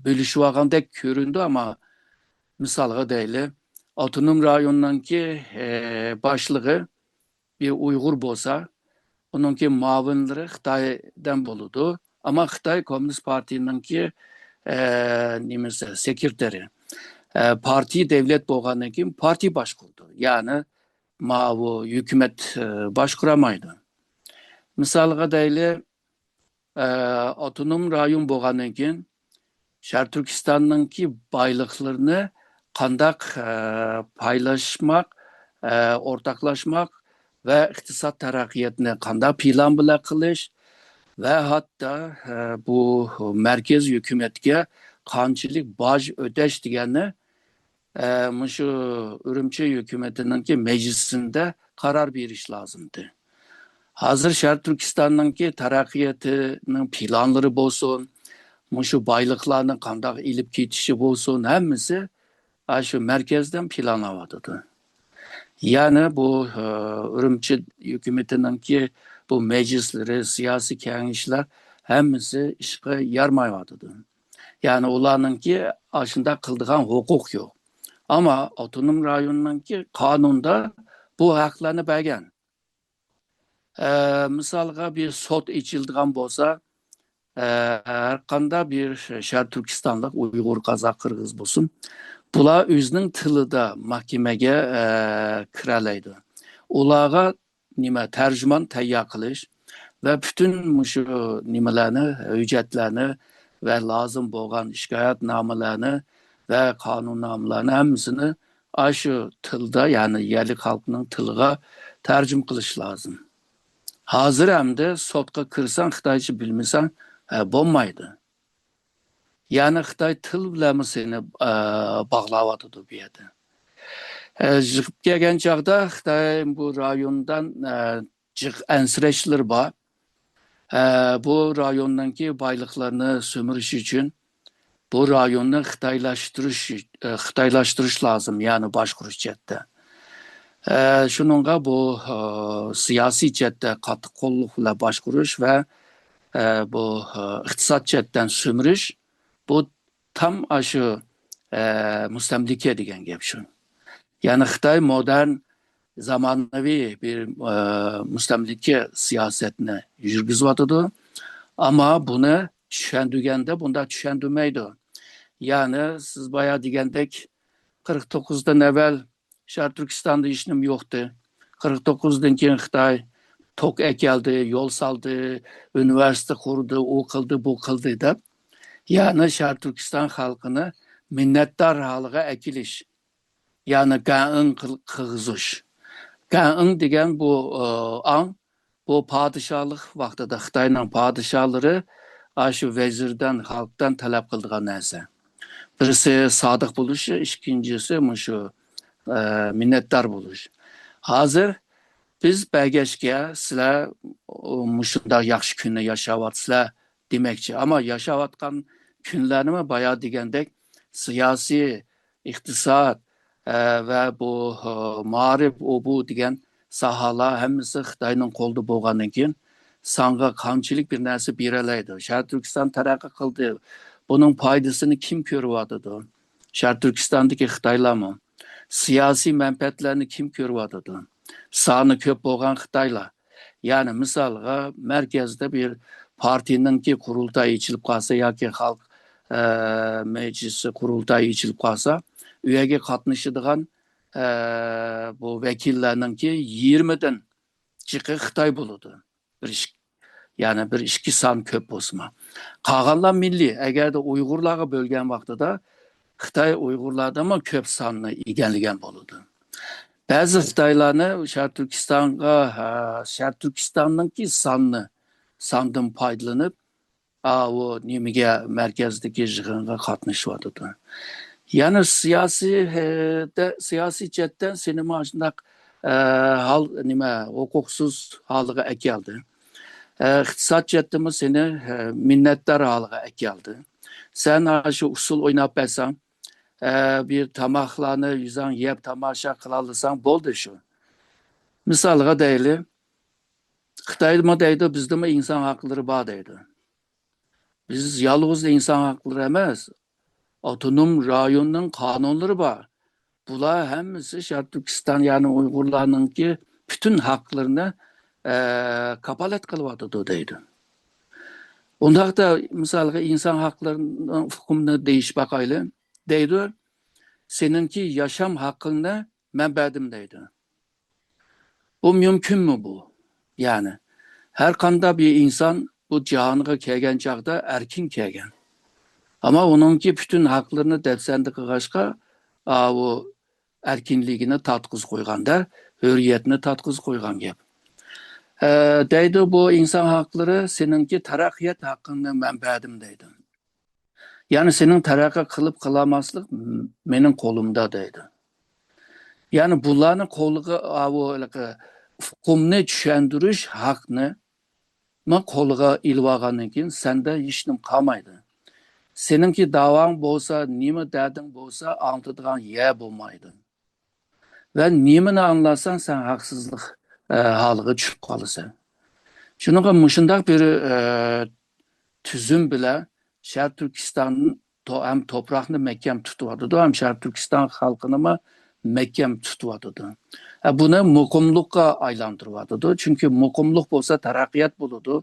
بۆلۈشۈۋالغاندەك كۆرۈنىدۇ، ئەمما مىسالغا دەيلى، ئاپتونوم رايوننىڭكى، ئە، باشلىقى بىر ئۇيغۇر بولسا، ئۇنىڭكى مۇئاۋىنلىرى خىتايدىن بولىدۇ. ئەمما خىتاي كوممۇنىست پارتىيىنىڭكى، ئە، نېمىسى، سېكرېتارى. ئە، پارتىيە دەۋلەت بولغاندىن كېيىن پارتىيە باشقۇرىدۇ. يەنى ماۋۇ ھۆكۈمەت، ئە، باشقۇرالمايدۇ. مىسالغا دەيلى، ئە، ئاپتونوم رايون بولغاندىن كېيىن شەرقىي تۈركىستاننىڭكى بايلىقلىرىنى قانداق، ئە، پايلاشماق، ئە، ئورتاقلاشماق ۋە ئىقتىساد تەرەققىياتنى قانداق پىلان بىلەن قىلىش ۋە ھەتتا، ئە، بۇ مەركەز ھۆكۈمەتكە قانچىلىك باج ئۆتەش دېگەننى ئە، مۇشۇ ئۈرۈمچى ھۆكۈمىتىنىڭكى مەجلىسىندە قارار بېرىش لازىمدى. ھازىر شەرقىي تۈركىستاننىڭكى تەرەققىياتىنىڭ پىلانلىرى بولسۇن، مۇشۇ بايلىقلارنى قانداق ئېلىپ كېتىشى بولسۇن، ھەممىسى ئاشۇ مەركەزدىن پىلانلاۋاتىدۇ. يەنى بۇ، ئە، ئۈرۈمچى ھۆكۈمىتىنىڭكى بۇ مەجلىسلىرى، سىياسىي كېڭىشلەر ھەممىسى ئىشقا يارىمايۋاتىدۇ. يەنى ئۇلارنىڭكى ئاشۇنداق قىلىدىغان ھوقۇق يوق. ئەمما ئاپتونوم رايوننىڭكى قانۇندا بۇ ھەقلەرنى بەرگەن. ئە، مىسالغا، بىر سوت ئېچىلىدىغان بولسا، ئە، ھەر قانداق بىر شەرقىي تۈركىستانلىق، ئۇيغۇر، قازاق، قىرغىز بولسۇن، بۇلار ئۆزىنىڭ تىلىدا مەھكىمىگە، ئە، كىرەلەيدۇ. ئۇلارغا نېمە، تەرجىمان تەييار قىلىش ۋە پۈتۈن مۇشۇ نېمىلەرنى، ھۆججەتلەرنى ۋە لازىم بولغان شىكايەتنامىلەرنى ۋە قانۇننامىلەرنى ھەممىسىنى ئاشۇ تىلدا، يەنى يەرلىك خەلقنىڭ تىلىغا تەرجىمە قىلىش لازىم. ھازىر ئەمدى سوتقا كىرسەڭ، خىتايچە بىلمىسەڭ، ئە، بولمايدۇ. يەنى خىتاي تىل بىلەنمۇ سېنى، ئە، باغلاۋاتىدۇ بۇ يەردە. ئە، يىغىپ كەلگەن چاغدا خىتاي بۇ رايوندا، ئە، جىق ئەنسىرەشلىرى بار. ئە، بۇ رايوننىڭكى بايلىقلىرىنى سۈمۈرۈش ئۈچۈن بۇ رايوننى خىتايلاشتۇرۇش، ئە، خىتايلاشتۇرۇش لازىم، يەنى باشقۇرۇش جەھەتتە. ئە، شۇنىڭغا بۇ، ئە، سىياسىي جەھەتتە قاتتىق قوللۇق بىلەن باشقۇرۇش ۋە، ئە، بۇ، ئە، ئىقتىساد جەھەتتىن سۈمۈرۈش، بۇ تام ئاشۇ، ئە، مۇستەملىكە دېگەن گەپ شۇ. يەنى خىتاي مودېرن، زامانىۋى بىر، ئە، مۇستەملىكە سىياسەتنى يۈرگۈزۈۋاتىدۇ. ئەمما بۇنى چۈشەندۈرگەندە بۇنداق چۈشەندۈرمەيدۇ. يەنى سىز بايا دېگەندەك، قىرىق توققۇزدىن ئەۋۋەل شەرقىي تۈركىستاندا ھېچنېمە يوقتى. قىرىق توققۇزدىن كېيىن خىتاي توك ئەكەلدى، يول سالدى، ئۇنىۋېرسىتېت قۇردى، ئۇ قىلدى، بۇ قىلدى دەپ، يەنى شەرقىي تۈركىستان خەلقىنى مىننەتدار ھالىغا ئەكېلىش، يەنى گەنئېڭ قىل-، قىلغۇزۇش. گەنئېڭ دېگەن بۇ، ئاڭ، بۇ پادىشاھلىق ۋاقتىدا خىتاينىڭ پادىشاھلىرى ئاشۇ ۋەزىردىن، خەلقتىن تەلەپ قىلىدىغان نەرسە. بىرسى سادىق بولۇشى، ئىككىنچىسى مۇشۇ، ئە، مىننەتدار بولۇش. ھازىر بىز بەرگەچكە سىلەر، ئۇ، مۇشۇنداق ياخشى كۈندە ياشاۋاتىسىلەر دېمەكچى. ئەمما ياشاۋاتقان كۈنلەرنىمۇ بايا دېگەندەك سىياسىي، ئىقتىساد، ئە، ۋە بۇ، ئە، مائارىپ، ئۇ بۇ دېگەن ساھەلەر ھەممىسى خىتاينىڭ قولىدا بولغاندىن كېيىن ساڭا قانچىلىك بىر نەرسە بېرەلەيدۇ؟ شەرقىي تۈركىستان تەرەققىي قىلدى. بۇنىڭ پايدىسىنى كىم كۆرۈۋاتىدۇ؟ شەرقىي تۈركىستاندىكى خىتايلارمۇ؟ سىياسىي مەنپەئەتلەرنى كىم كۆرۈۋاتىدۇ؟ سانى كۆپ بولغان خىتايلار. يەنى مىسالغا، مەركەزدە بىر پارتىيىنىڭكى قۇرۇلتايى ئېچىلىپ قالسا ياكى خەلق، ئە، مەجلىسى قۇرۇلتايى ئېچىلىپ قالسا، ئۇ يەرگە قاتنىشىدىغان، ئە، بۇ ۋەكىللەرنىڭكى يىگىرمىدىن جىقى خىتاي بولىدۇ. بىر ئىش-، يەنى بىر ئىككى سان كۆپ بولسىمۇ. قالغانلار مىللىي. ئەگەردە ئۇيغۇرلارغا بۆلگەن ۋاقتىدا خىتاي ئۇيغۇرلاردىنمۇ كۆپ ساننى ئىگىلىگەن بولىدۇ. بەزى خىتايلارنى شەرقىي تۈركىستانغا، ھە، شەرقىي تۈركىستاننىڭكى ساننى، ساندىن پايدىلىنىپ، ئاۋۇ نېمىگە، مەركەزدىكى يىغىنغا قاتنىشىۋاتىدۇ. يەنى سىياسىي، ھە، دە-، سىياسىي جەھەتتىن سېنى مانا شۇنداق، ئە، ھال، نېمە، ھوقۇقسىز ھالىغا ئەكەلدى. ئە، ئىقتىساد جەھەتتىنمۇ سېنى، ئە، مىننەتدار ھالىغا ئەكەلدى. سەن ئاشۇ ئۇسسۇل ئويناپ بەرسەڭ، ئە، بىر تاماقلارنى يۈزەڭ يەپ تاماشا قىلالىساڭ بولدى شۇ. مىسالغا دەيلى، خىتايمۇ دەيدۇ، بىزدىمۇ ئىنسان ھەقلىرى بار دەيدۇ. بىز يالغۇز ئىنسان ھەقلىرى ئەمەس، ئاپتونوم رايوننىڭ قانۇنلىرى بار. بۇلار ھەممىسى شەرقىي تۈركىستان، يەنى ئۇيغۇرلارنىڭكى پۈتۈن ھەقلىرىنى، ئە، كاپالەت قىلىۋاتىدۇ دەيدۇ. ئۇنداقتا، مىسالغا، ئىنسان ھەقلىرىنىڭ ئۇقۇمىنى دېيىشىپ باقايلى. دەيدۇ، سېنىڭكى ياشام ھەققىڭنى مەن بەردىم دەيدۇ. بۇ مۇمكىنمۇ بۇ؟ يەنى، ھەر قانداق بىر ئىنسان بۇ جاھانغا كەلگەن چاغدا ئەركىن كەلگەن. ئەمما ئۇنىڭكى پۈتۈن ھەقلىرىنى دەپسەندە قىلغاچقا، ئاۋۇ ئەركىنلىكىنى تارتقۇزۇپ قويغاندا، ھۆرىيەتنى تارتقۇزۇپ قويغان گەپ. ئە، دەيدۇ، بۇ ئىنسان ھەقلىرى سېنىڭكى تەرەققىيات ھەققىڭنى مەن بەردىم دەيدۇ. يەنى سېنىڭ تەرەققىي قىلىپ قىلالماسلىق مېنىڭ قولۇمدا دەيدۇ. يەنى بۇلارنى قولىغا، ئاۋۇ ھېلىقى ئۇقۇمنى چۈشەندۈرۈش ھەقنى ما قولىغا ئېلىۋالغاندىن كېيىن سەندە ھېچنېمە قالمايدۇ. سېنىڭكى داۋاڭ بولسا، نېمە دەردىڭ بولسا، ئاڭلىتىدىغان يەر بولمايدۇ. ۋە نېمىنى ئاڭلاساڭ، سەن ھەقسىزلىق، ئە، ھالىغا چۈشۈپ قالىسەن. شۇنىڭغا مۇشۇنداق بىر، ئە، تۈزۈم بىلەن شەرقىي تۈركىستان تو-، ھەم توپراقنى مەھكەم تۇتۇۋاتىدۇ، ھەم شەرقىي تۈركىستان خەلقىنىمۇ مەھكەم تۇتۇۋاتىدۇ. ئە، بۇنى مۇقىملىققا ئايلاندۇرۇۋاتىدۇ. چۈنكى مۇقىملىق بولسا تەرەققىيات بولىدۇ،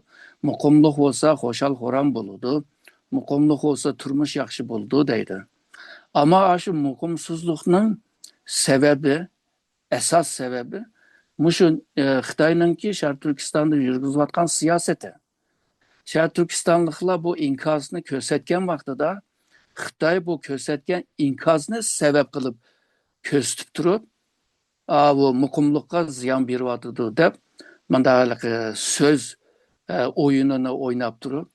مۇقىملىق بولسا خۇشال-خۇرام بولىدۇ، مۇقىملىق بولسا تۇرمۇش ياخشى بولىدۇ دەيدۇ. ئەمما ئاشۇ مۇقىمسىزلىقنىڭ سەۋەبى، ئاساس سەۋەبى مۇشۇ، ئە، خىتاينىڭكى شەرقىي تۈركىستاندا يۈرگۈزۈۋاتقان سىياسىتى. شەرقىي تۈركىستانلىقلار بۇ ئىنكاسنى كۆرسەتكەن ۋاقتىدا، خىتاي بۇ كۆرسەتكەن ئىنكاسنى سەۋەب قىلىپ كۆرسىتىپ تۇرۇپ، ئاۋۇ مۇقىملىققا زىيان بېرىۋاتىدۇ دەپ، مۇنداق ھېلىقى سۆز، ئە، ئويۇنىنى ئويناپ تۇرۇپ،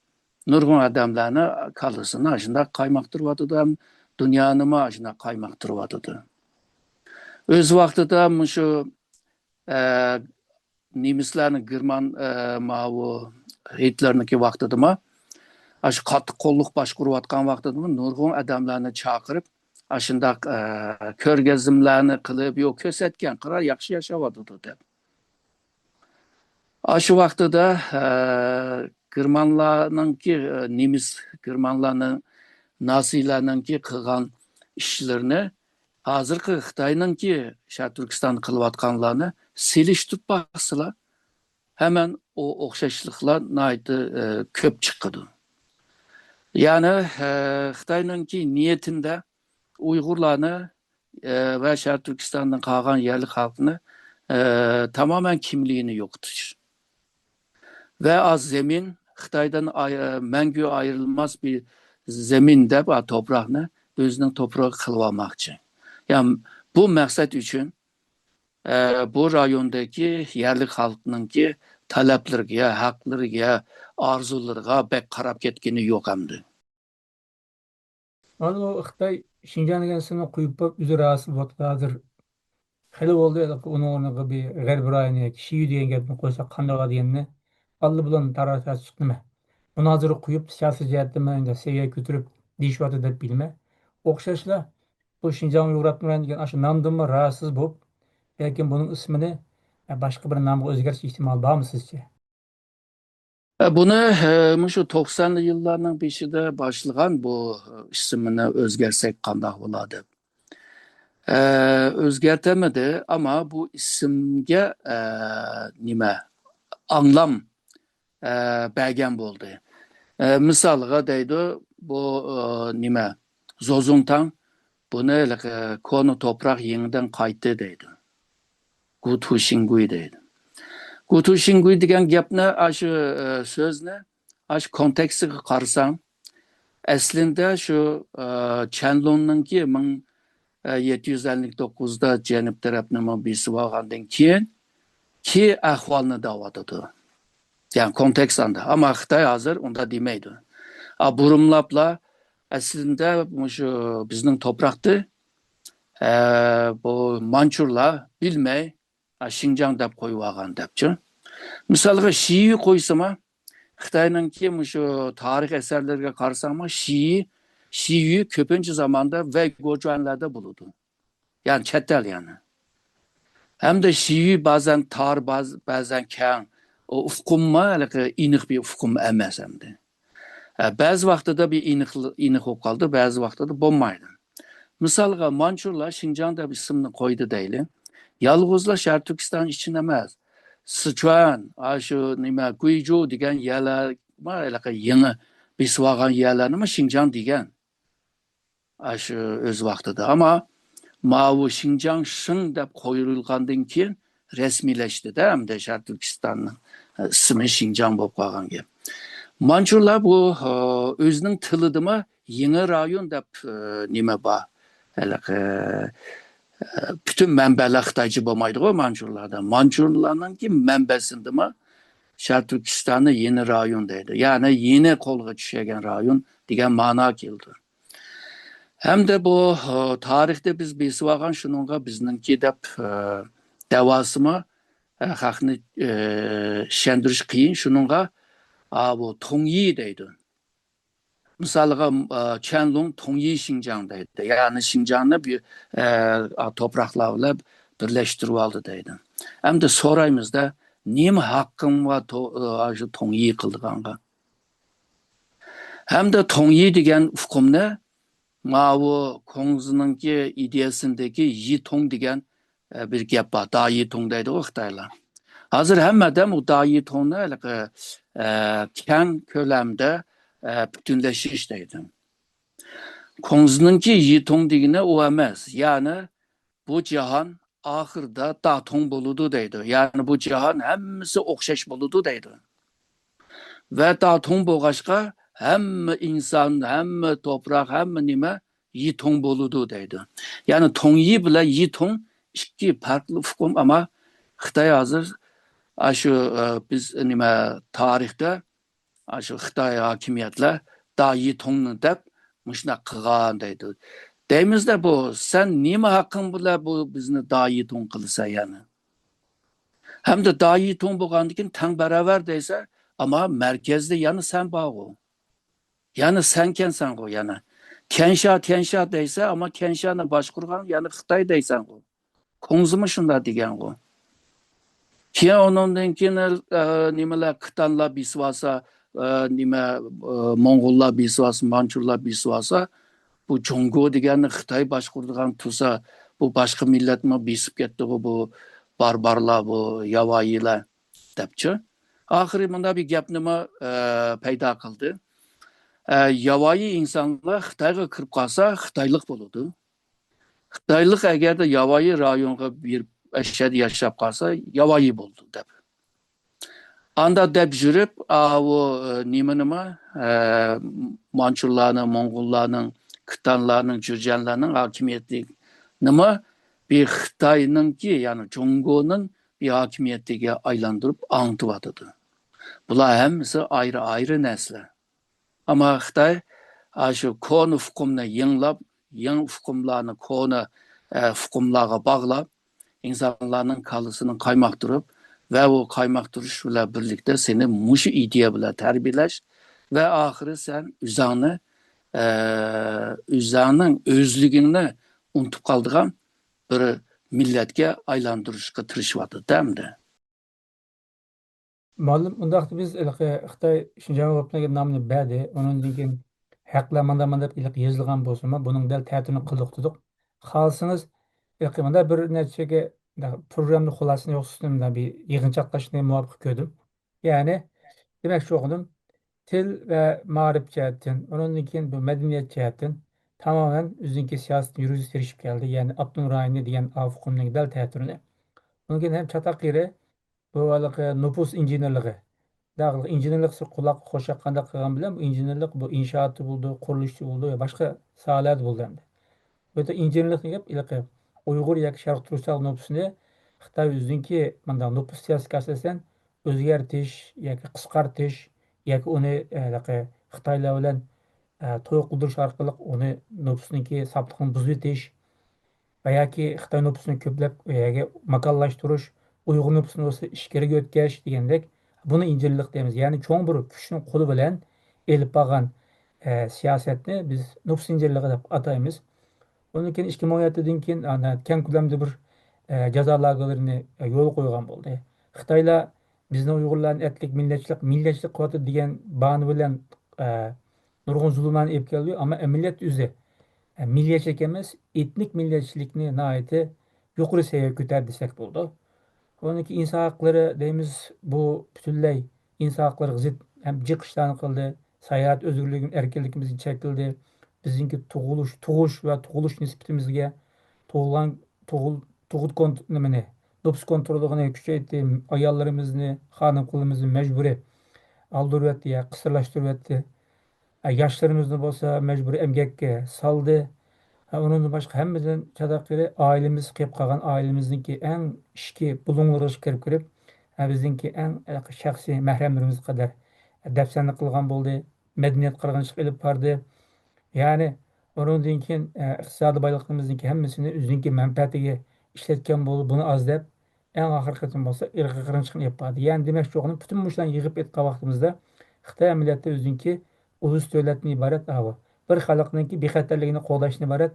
نۇرغۇن ئادەملەرنى كاللىسىنى ئاشۇنداق قايماقتۇرۇۋاتىدۇ ھەم دۇنيانىمۇ ئاشۇنداق قايماقتۇرۇۋاتىدۇ. ئۆز ۋاقتىدا مۇشۇ، ئە، نېمىسلەرنى گېرمان، ئە، ماۋۇ ھىتلېرنىڭكى ۋاقتىدىمۇ، ئاشۇ قاتتىق قوللۇق باشقۇرۇۋاتقان ۋاقتىدىمۇ نۇرغۇن ئادەملەرنى چاقىرىپ، ئاشۇنداق، ئە، كۆرگەزمىلەرنى قىلىپ، يو، كۆرسەتكەن، قارا، ياخشى ياشاۋاتىدۇ دەپ. ئاشۇ ۋاقتىدا، ئە، گېرمانلارنىڭكى، ئە، نېمىس گېرمانلارنىڭ، نازىلارنىڭكى قىلغان ئىشلىرىنى ھازىرقى خىتاينىڭكى شەرقىي تۈركىستاندا قىلىۋاتقانلارنى سېلىشتۇرۇپ باقسىلا، ھەمەن ئۇ ئوخشاشلىقلار ناھايىتى، ئە، كۆپ چىقىدۇ. يەنى، ئە، خىتاينىڭكى نىيىتىندە ئۇيغۇرلارنى، ئە، ۋە شەرقىي تۈركىستاندىن قالغان يەرلىك خەلقنى، ئە، تامامەن كىملىكىنى يوقىتىش. ۋە ئاز زېمىن، خىتايدىن ئاي-، مەڭگۈ ئايرىلماس بىر زېمىن دەپ، ئا، توپراقنى ئۆزىنىڭ توپرىقى قىلىۋالماقچى. يا بۇ مەقسەت ئۈچۈن، ئە، بۇ رايوندىكى يەرلىك خەلقنىڭكى تەلەپلىرىگە، ھەقلىرىگە، ئارزۇلىرىغا بەك قاراپ كەتكىنى يوق ئەمدى. مانا بۇ خىتاي شىنجاڭ دېگەن ئىسىمنى قويۇپ بولۇپ، ئۆزى راھەتسىز بولۇپتۇ ھازىر. خېلى بولدى، ئۇنىڭ ئورنىغا بىر غەربىي رايونى ياكى شىيۈ دېگەن گەپنى قويساق قانداق بولار دېگەننى ئاللىبۇرۇن تاراتاس چىقتىمەن. ئۇنى ھازىر قويۇپ، سىياسىي جەھەتتىن مەن سەۋىيە كۆتۈرۈپ دېيىشىۋاتىدۇ دەپ بىلىمەن. ئوخشاشلا بۇ شىنجاڭ ئۇيغۇر ئاپتونوم رايونى دېگەن ئاشۇ نامدىنمۇ راھەتسىز بولۇپ، بەلكىم بۇنىڭ ئىسمىنى باشقا بىر نامغا ئۆزگەرتىش ئېھتىمالى بارمۇ سىزچە؟ بۇنى، ئە، مۇشۇ توقسانلىق يىللارنىڭ بېشىدا باشلىغان بۇ، ئە، ئىسمىنى ئۆزگەرتسەك قانداق بولار دەپ. ئە، ئۆزگەرتەلمىدى، ئەمما بۇ ئىسىمگە، ئە، نېمە، ئاڭلام، ئە، بەرگەن بولدى. ئە، مىسالغا دەيدۇ، بۇ، ئە، نېمە، زوزۇڭتاڭ، بۇنى ھېلىقى كونا توپراق يېڭىدىن قايتتى دەيدۇ. گۇتۇشىنگۇي دەيدۇ. گۇتۇشىنگۇي دېگەن گەپنى، ئاشۇ، ئە، سۆزنى، ئاشۇ كونتېكستىغا قارىساڭ، ئەسلىندە شۇ، ئە، چەنلۇڭنىڭكى مىڭ يەتتە يۈز ئەللىك توققۇزدا جەنۇب تەرەپنىمۇ بېسىۋالغاندىن كېيىن، كى ئەھۋالنى دەۋاتىدۇ. يەنى كونتېكست ئاندا. ئەمما خىتاي ھازىر ئۇنداق دېمەيدۇ. ئا، بۇرۇنلاپلا ئەسلىندە مۇشۇ بىزنىڭ توپراقتا، ئە، بۇ مانچۇرلار بىلمەي، ئا، شىنجاڭ دەپ قويۇۋالغان دەپچۇ. مىسالغا شىيۈ قويسىمۇ، خىتاينىڭكى مۇشۇ تارىخ ئەسەرلىرىگە قارىساڭمۇ، شىيۈ، شىيۈ كۆپىنچە زاماندا ۋەي گوجۇەنلەردە بولىدۇ. يەنى چەت ئەل يەنى. ھەمدە شىيۈ بەزەن تار، باز-، بەزەن كەڭ. ئۇ ئۇقۇممۇ ھېلىقى ئېنىق بىر ئۇقۇم ئەمەس ئەمدى. ئە، بەزى ۋاقتىدا بىر ئېنىق، ئېنىق بولۇپ قالىدۇ، بەزى ۋاقتىدا بولمايدۇ. مىسالغا، مانچۇرلار شىنجاڭ دەپ ئىسىمنى قويدى دەيلى. يالغۇزلا شەرقىي تۈركىستان ئىچىن ئەمەس، سىچۈەن، ئاشۇ نېمە، گۇيجۇ دېگەن يەرلەر، ھېلىقى يېڭى بېسىۋالغان يەرلەرنىمۇ شىنجاڭ دېگەن. ئاشۇ ئۆز ۋاقتىدا. ئەمما ماۋۇ شىنجاڭ شىڭ دەپ قويۇلغاندىن كېيىن رەسمىيلەشتى-دە، ئەمدى شەرقىي تۈركىستاننىڭ ئىسمى شىنجاڭ بولۇپ قالغان گەپ. مانچۇلار بۇ، ئۆزىنىڭ تىلىدىمۇ يېڭى رايون دەپ، نېمە بار. ھېلىقى، پۈتۈن مەنبەلەر خىتايچە بولمايدىغۇ مانچۇلاردا. مانچۇلارنىڭكى مەنبەسىدىمۇ شەرقىي تۈركىستاننى يېڭى رايون دەيدۇ. يەنى يېڭى قولغا چۈشەرگەن رايون دېگەن مانا كېلىدۇ. ھەمدە بۇ، ئە، تارىختا بىز بېسىۋالغان شۇنىڭغا بىزنىڭكى دەپ، ئە، دەۋاسىمۇ، ئە، خەقنى، ئە، ئىشەندۈرۈش قىيىن. شۇنىڭغا، ئا، بۇ توڭيى دەيدۇ. مىسالغا، ئە، چيەنلۇڭ توڭيى شىنجاڭ دەيدۇ. يەنى شىنجاڭنى بىر، ئە، توپراقلار بىلەن بىرلەشتۈرۈۋالدى دەيدۇ. ئەمدى سورايمىزدا، نېمە ھەققىڭ بار تو-، ئاشۇ توڭيى قىلىدىغانغا؟ ھەمدە توڭيى دېگەن ئۇقۇمنى ماۋۇ كۇڭزىنىڭكى ئىدىيەسىندىكى يىتوڭ دېگەن، ئە، بىر گەپ بار. دايىتوڭ دەيدىغۇ خىتايلار. ھازىر ھەممە ئادەم ئۇ دايىتوڭنى ھېلىقى، ئە، كەڭ كۆلەمدە، ئە، پۈتۈنلىشىش دەيدۇ. كۇڭزىنىڭكى يىتوڭ دېگىنى ئۇ ئەمەس. يەنى بۇ جاھان ئاخىرىدا داتوڭ بولىدۇ دەيدۇ. يەنى بۇ جاھان ھەممىسى ئوخشاش بولىدۇ دەيدۇ. ۋە داتوڭ بولغاچقا، ھەممە ئىنسان، ھەممە توپراق، ھەممە نېمە يىتوڭ بولىدۇ دەيدۇ. يەنى توڭيى بىلەن يىتوڭ ئىككى پەرقلىق ئۇقۇم، ئەمما خىتاي ھازىر ئاشۇ، ئە، بىز نېمە تارىختا ئاشۇ خىتاي ھاكىمىيەتلەر دايىتوڭنى دەپ مۇشۇنداق قىلغان دەيدۇ. دەيمىزدە، بۇ سەن نېمە ھەققىڭ بىلەن بۇ بىزنى دايىتوڭ قىلىسەن يەنى؟ ھەمدە دايىتوڭ بولغاندىن كېيىن تەڭ باراۋەر دەيسە، ئەمما مەركەزدە يەنە سەن بارغۇ. يەنە سەنكەنسەنغۇ يەنە. تيەنشا، تيەنشا دەيسە، ئەمما تيەنشانى باشقۇرغان يەنە خىتاي دەيسەنغۇ. كۇڭزىمۇ شۇنداق دېگەنغۇ. كېيىن ئۇنىڭدىن كېيىن، ئە، نېمىلەر، قىتانلار بېسىۋالسا، ئە، نېمە، ئە، موڭغۇللار بېسىۋالسا، مانچۇلار بېسىۋالسا، بۇ جۇڭگو دېگەننى خىتاي باشقۇرىدىغان تۇرسا، بۇ باشقا مىللەتمۇ بېسىپ كەتتىغۇ، بۇ باربارلار، بۇ ياۋايىلار دەپچۇ. ئاخىرى مۇنداق بىر گەپنىمۇ، ئە، پەيدا قىلدى. ئە، ياۋايى ئىنسانلار خىتايغا كىرىپ قالسا، خىتايلىق بولىدۇ. خىتايلىق ئەگەردە ياۋايى رايونغا بېرىپ، ئەشەدە ياشاپ قالسا، ياۋايى بولىدۇ دەپ. ئاندا دەپ يۈرۈپ، ئاۋۇ، ئە، نېمىنىمۇ، ئە، مانچۇلارنىڭ، موڭغۇللارنىڭ، كىتانلارنىڭ، جۈرجەنلەرنىڭ ھاكىمىيىتىنىمۇ بىر خىتاينىڭكى، يەنى جۇڭگونىڭ بىر ھاكىمىيىتىگە ئايلاندۇرۇپ ئاڭلىتىۋاتىدۇ. بۇلار ھەممىسى ئايرى-ئايرى نەرسىلەر. ئەمما خىتاي ئاشۇ كونا ئۇقۇمنى يېڭىلاپ، يېڭى ئۇقۇملارنى كونا، ئە، ئۇقۇملارغا باغلاپ، ئىنسانلارنىڭ كاللىسىنى قايماقتۇرۇپ ۋە ئۇ قايماقتۇرۇش بىلەن بىرلىكتە سېنى مۇشۇ ئىدىيە بىلەن تەربىيەلەش ۋە ئاخىرى سەن ئۆزۈڭنى، ئە، ئۆزۈڭنىڭ ئۆزلۈكۈڭنى ئۇنتۇپ قالىدىغان بىر مىللەتكە ئايلاندۇرۇشقا تىرىشىۋاتىدۇ ئەمدى. مۇئەللىم، ئۇنداقتا بىز ھېلىقى خىتاي شىنجاڭ ئايروپىلانىغا نامنى بەردى. ئۇنىڭدىن كېيىن ھەقلەر مانداق مانداق ھېلىقى يېزىلغان بولسىمۇ، بۇنىڭ دەل تەتۈرىنى قىلدۇق دېدۇق. خالىسىڭىز، ھېلىقى مانا بىر نەچچىگە پروگرامنى خۇلاسىنى يوقسۇزدىن بىر يىغىنچاقلاشنى مۇۋاپىق كۆردۈم. يەنى، دېمەكچى بولغىنىم، تىل ۋە مائارىپ جەھەتتىن، ئۇنىڭدىن كېيىن بۇ مەدەنىيەت جەھەتتىن تامامەن ئۆزىنىڭكى سىياسىتىنى يۈرگۈزۈشكە تىرىشىپ كەلدى. يەنى ئاپتونوم رايونى دېگەن ئاۋۇقۇمنىڭ دەل تەتۈرىنى. ئۇنىڭدىن كېيىن ھەم چاتاق يېرى، بۇ ھېلىقى نوپۇس ئىنژېنېرلىقى. داخىل ئىنژېنېرلىق قۇلاققا خوش ياققاندەك قىلغان بىلەن، بۇ ئىنژېنېرلىق، بۇ ئىنشائاتى بولىدۇ، قۇرۇلۇشى بولىدۇ، يا باشقا ساھەلەردە بولىدۇ ئەمدى. بۇ يەردە ئىنژېنېرلىق دېگەن گەپ ھېلىقى ئۇيغۇر ياكى شەرقىي تۈركىستان نوپۇسىنى خىتاي ئۆزىنىڭكى مانداق نوپۇس سىياسىتىگە ئاساسەن ئۆزگەرتىش ياكى قىسقارتىش ياكى ئۇنى، ئە، ھېلىقى خىتايلار بىلەن، ئە، توي قىلدۇرۇش ئارقىلىق ئۇنى نوپۇسنىڭكى ساپلىقىنى بۇزۇۋېتىش ۋە ياكى خىتاي نوپۇسىنى كۆپلەپ ئۇ يەرگە ماكانلاشتۇرۇش، ئۇيغۇر نوپۇسىنى بولسا ئىچكىرىگە ئۆتكەش دېگەندەك، بۇنى ئىنژېنېرلىق دەيمىز. يەنى چوڭ بىر كۈچنىڭ قولى بىلەن ئېلىپ بارغان، ئە، سىياسەتنى بىز نوپۇس ئىنژېنېرلىقى دەپ ئاتايمىز. ئۇنىڭدىن كېيىن ئىككى مىڭ ئون يەتتىدىن كېيىن، ئانا، كەڭ كۆلەمدە بىر، ئە، جازا لاگېرلىرىنى، ئە، يولغا قويغان بولدى. خىتايلار بىزنىڭ ئۇيغۇرلارنى ئەتلىك مىللەتچىلىك، مىللەتچىلىك قىلىۋاتىدۇ دېگەن باھانە بىلەن، ئە، نۇرغۇن زۇلۇملارنى ئېلىپ كەلدى. ئەمما ئەمەلىيەتتە ئۆزى، ئە، مىللەتچىلىك ئەمەس، ئېتنىك مىللەتچىلىكنى ناھايىتى يۇقىرى سەۋىيەگە كۆتەردى دېسەك بولىدۇ. ئۇنىڭدىن كېيىن ئىنسان ھەقلىرى دەيمىز، بۇ پۈتۈنلەي ئىنسان ھەقلىرىغا زىت ھەم جىق ئىشلارنى قىلدى. ساياھەت ئۆزگىرلۈكىمىز، ئەركىنلىكىمىز چەكلىدى. بىزنىڭكى تۇغۇلۇش، تۇغۇش ۋە تۇغۇلۇش نىسبىتىمىزگە تۇغۇلغان، تۇغۇل-، تۇغۇت كونت-، نېمىنى، نوپۇس كونترولىنى كۈچەيتتى. ئاياللىرىمىزنى، خانىم قىزلىرىمىزنى مەجبۇرىي ئالدۇرۇۋەتتى يا قىسىرلاشتۇرۇۋەتتى. ئە، ياشلىرىمىزنى بولسا مەجبۇرىي ئەمگەككە سالدى. ئە، ئۇنىڭدىن باشقا ھەممىدىن چاتاق يېرى ئائىلىمىز قېلىپ قالغان ئائىلىمىزنىڭكى ئەڭ ئىچكى بۇلۇڭلىرىغا كىرىپ كىرىپ، ئە، بىزنىڭكى ئەڭ، ئە، شەخسىي مەھرەملىرىمىزگە قەدەر، ئە، دەپسەندە قىلغان بولدى. مەدەنىيەت قىرغىنچىلىقى ئېلىپ باردى. يەنى ئۇنىڭدىن كېيىن، ئە، ئىقتىسادىي بايلىقىمىزنىڭكى ھەممىسىنى ئۆزىنىڭكى مەنپەئەتىگە ئىشلەتكەن بولدى. بۇنى ئاز دەپ، ئەڭ ئاخىرقى قېتىم بولسا ئىرقىي قىرغىنچىلىقنى ئېلىپ باردى. يەنى دېمەكچى بولغىنىم، پۈتۈن مۇشۇلارنى يىغىپ ئېيتقان ۋاقتىمىزدا، خىتاي ئەمەلىيەتتە ئۆزىنىڭكى ئۇلۇس دۆلەتتىن ئىبارەت ئاۋۇ بىر خەلقنىڭكى بىخەتەرلىكىنى قوغداشتىن ئىبارەت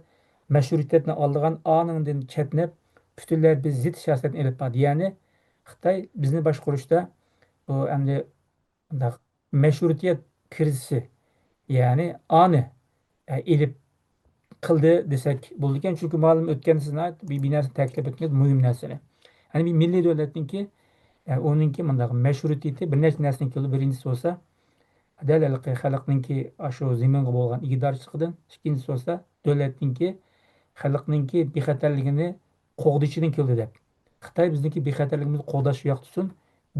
مەشرۇئىيىتەتنى ئالىدىغان، ئانىڭدىن چەتنەپ، پۈتۈنلەي بىز زىت سىياسەتنى ئېلىپ باردى. يەنى خىتاي بىزنى باشقۇرۇشتا بۇ ئەمدى مۇنداق مەشرۇتىيەت كىرىزىسى، يەنى ئانى، ئە، ئېلىپ قىلدى دېسەك بولىدىكەن. چۈنكى مۇئەللىم ئۆتكەندە سىز ناھايىتى بىر، بىر نەرسىنى تەكىتلەپ ئۆتتىڭىز، مۇھىم نەرسىنى. يەنى بىر مىللىي دۆلەتنىڭكى، ئە، ئۇنىڭكى مۇنداق مەشرۇتىيىتى بىر نەچچە نەرسىدىن كېلىدۇ. بىرىنچىسى بولسا، دەل ھېلىقى خەلقنىڭكى ئاشۇ زېمىنغا بولغان ئىگىدارچىلىقىدىن، ئىككىنچىسى بولسا، دۆلەتنىڭكى، خەلقنىڭكى بىخەتەرلىكىنى قوغدىشىدىن كېلىدۇ دەپ. خىتاي بىزنىڭكى بېخەتەرلىكىمىزنى قوغداش يوق تۇرسۇن،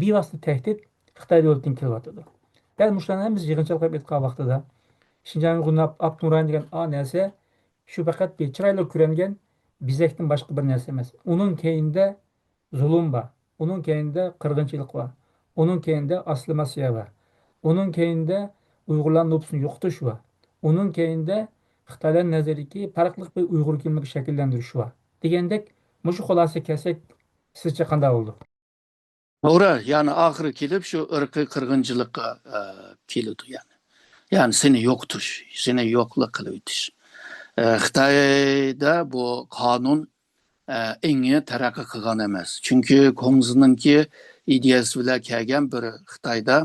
بىۋاسىتە تەھدىت خىتاي دۆلىتىدىن كېلىۋاتىدۇ. دەل مۇشۇلارنى ھەممىسى يىغىنچاقلاپ ئېيتقان ۋاقتىدا، شىنجاڭ ئۇيغۇر ئاپتونوم رايونى دېگەن ئا نەرسە، شۇ پەقەت بىر چىرايلىق كۆرۈنگەن بېزەكتىن باشقا بىر نەرسە ئەمەس. ئۇنىڭ كەينىدە زۇلۇم بار، ئۇنىڭ كەينىدە قىرغىنچىلىق بار، ئۇنىڭ كەينىدە ئاسسىمىلياتسىيە بار، ئۇنىڭ كەينىدە ئۇيغۇرلار نوپۇسىنى يوقىتىش بار، ئۇنىڭ كەينىدە خىتايلار نەزىرىدىكى پەرقلىق بىر ئۇيغۇر كىملىكى شەكىللەندۈرۈش بار دېگەندەك، مۇشۇ خۇلاسىگە كەلسەك، سىزچە قانداق بولىدۇ؟ توغرا، يەنى ئاخىرى كېلىپ شۇ ئىرقىي قىرغىنچىلىققا، ئە، كېلىدۇ يەنى. يەنى سېنى يوقىتىش، سېنى يوقلا قىلىۋېتىش. ئە، خىتايدا بۇ قانۇن، ئە، ئېڭى تەرەققىي قىلغان ئەمەس. چۈنكى كۇڭزىنىڭكى ئىدىيەسى بىلەن كەلگەن بىر خىتايدا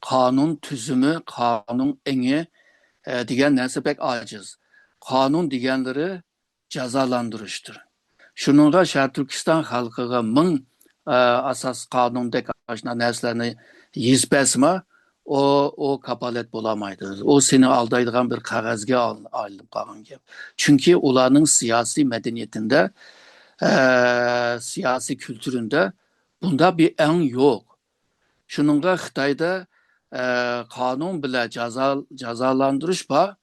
قانۇن تۈزۈمى، قانۇن ئېڭى، ئە، دېگەن نەرسە بەك ئاجىز. قانۇن دېگەنلىرى جازالاندۇرۇشتۇر. شۇنىڭغا شەرقىي تۈركىستان خەلقىگە مىڭ، ئە، ئاساس قانۇندەك ئاشۇنداق نەرسىلەرنى يېزىپ بەرسىمۇ، ئۇ، ئۇ كاپالەت بولالمايدۇ. ئۇ سېنى ئالدايدىغان بىر قەغەزگە ئال-، ئايلىنىپ قالغان گەپ. چۈنكى ئۇلارنىڭ سىياسىي مەدەنىيىتىندە، ئە، سىياسىي كۈلتۈرىندە بۇنداق بىر ئەڭ يوق. شۇنىڭغا خىتايدا، ئە، قانۇن بىلەن جازا-، جازالاندۇرۇش بار،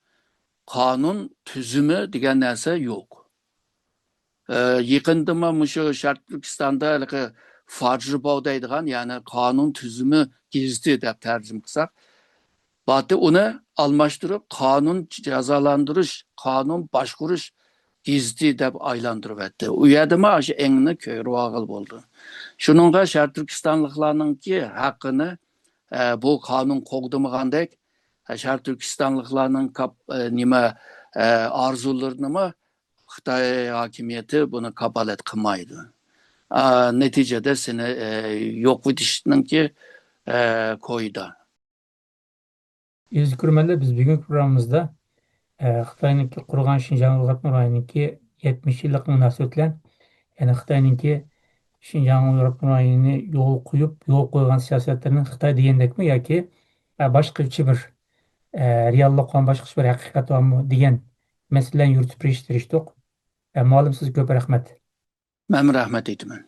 قانۇن تۈزۈمى دېگەن نەرسە يوق. ئە، يېقىندىما مۇشۇ شەرقىي تۈركىستاندا ھېلىقى فاجرباۋ دەيدىغان، يەنى قانۇن تۈزۈمى گېزىتى دەپ تەرجىمە قىلساق، باتى ئۇنى ئالماشتۇرۇپ، قانۇن جازالاندۇرۇش، قانۇن باشقۇرۇش گېزىتى دەپ ئايلاندۇرۇۋەتتى. ئۇ يەردىمۇ ئاشۇ ئېڭنى كۆرۈۋالغىلى بولىدۇ. شۇنىڭغا شەرقىي تۈركىستانلىقلارنىڭكى ھەققىنى، ئە، بۇ قانۇن قوغدىمىغاندەك، ئە، شەرقىي تۈركىستانلىقلارنىڭ كاپ-، ئە، نېمە، ئە، ئارزۇلىرىنىمۇ خىتاي ھاكىمىيىتى بۇنى كاپالەت قىلمايدۇ. ئا، نەتىجىدە سېنى، ئە، يوقىتىشنىڭكى، ئە، كويىدا. ئەزىز كۆرۈرمەنلەر، بىز بۈگۈنكى پروگراممىمىزدا، ئە، خىتاينىڭكى قۇرغان شىنجاڭ ئۇيغۇر ئاپتونوم رايونىنىڭكى يەتمىش يىللىقى مۇناسىۋىتى بىلەن، يەنى خىتاينىڭكى شىنجاڭ ئۇيغۇر ئاپتونوم رايونىنى يول قويۇپ، يول قويغان سىياسەتلىرىنى خىتاي دېگەندەكمۇ ياكى، ئە، باشقىچە بىر، ئە، رېئاللىق بار، باشقىچە بىر ھەقىقەت بارمۇ دېگەن مەسىلىلەرنى يورۇتۇپ بېرىشكە تىرىشتۇق. ئە، مۇئەللىم، سىزگە كۆپ رەھمەت. مەنمۇ رەھمەت ئېيتىمەن.